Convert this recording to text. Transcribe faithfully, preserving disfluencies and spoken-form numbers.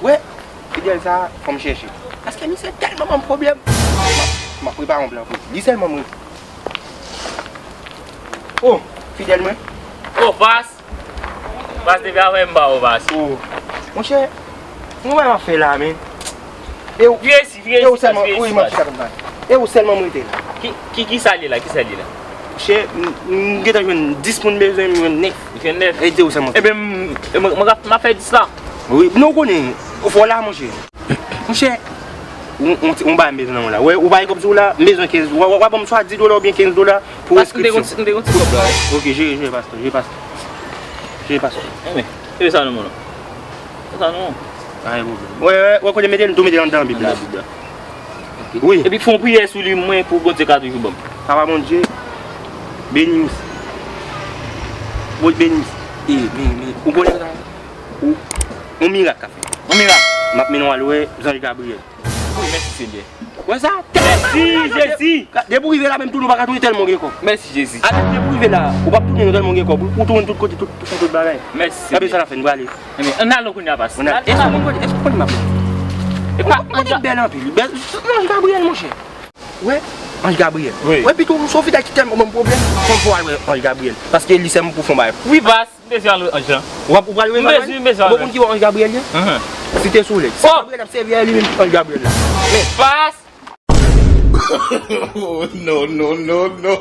Wè, Fidèl sa, fò m chèche. Paske misye tèlman ban m pwoblèm. M ap, m ap prepare yon plan pou li. Li sèlman mwen. Oh, Fidèl mwen. Oh, Pas. Pas, depi avè m ba ou, Pas. Oh. Monchè, mwen wè m ap fè la, men. E ou, Vire isi, vire e ou isi, Pas, sèlman, vire wi, isi, mwen Pas. Chita konn pale. E ou sèlman mwen rete la. Ki, ki, ki sa li la, ki sa li la? Monchè, m, m gentan jwenn dis moun bezwen, m jwenn nèf. Ou jwenn nèf? E de ou sèlman. Ebyen, m, e mwen, mwen ka, m ap fè dis la. Wi, nou konnen, ou fò la, monchè. Monchè, ou, ou, ou ba m bezwen nan la. Wè, ou bay kòb sou la, m bezwen kenz. Wè, wè, wè, ban m swa dis dola oubyen kenz dola pou enskripsyon. Pas, m te gon ti, m te gon ti kòb la, wi. Ok, jere, jere, pastè, jere, pastè. Jere, pastè. Ebyen, e sa nou, mon. E sa nou. Pa gen pwoblèm. Wè, wè, wè, kote mete l, m tou mete l anndan Bib la. Anndan Bib la. Ok. Wi. Epi fè yon priyè sou li, mwen, pou Bondye ka toujou ban m. Papa Bondye, beni misye. Bondye beni misye. E, men, men, ou konnen sa? Ou, yon mirak ka fèt. Yon mirak. M ap mennen w al wè zanj Gabriyèl. Wi, mèsi, Senyè. Wè sa? Mèsi, Jezi. Depi w rive la, menm tounen, ou pa ka tounen tèlman w gen kòb. Mèsi, Jezi. Atè, depi w rive la, ou p ap tounen non tèlman w gen kòb. Ou, ou tounen tout kote, tout, tout, tout bagay. Mèsi, Senyè. Gade sa n ap fè, n prale. Ebyen, ann al, konnen a, pastè. Ann al. Èske ou konn kote, èske ou konn kote m ap pran? E pa, ann al. Bèl anpil. Bèl, zanj Gabriyèl, monchè. Wè, anj Gabriyèl. Wi. Wè, pito, m sou fidèl ki tèlman ban m pwoblèm. Fò m fè w al wè anj Gabriyèl. Paske li sèlman pou fè yon bagay. Wi, pas, m bezwen al wè anj lan. W ap, ou pral wè anj lan? M bezwen, m bezwen al wè. Ou konn ki anj Gabriyèl ye? Mhm. Site Solèy. Oh! Gabriyèl ap sèvi a li menm anj Gabriyèl la. Men. Pas! Oh, no, no, no, no.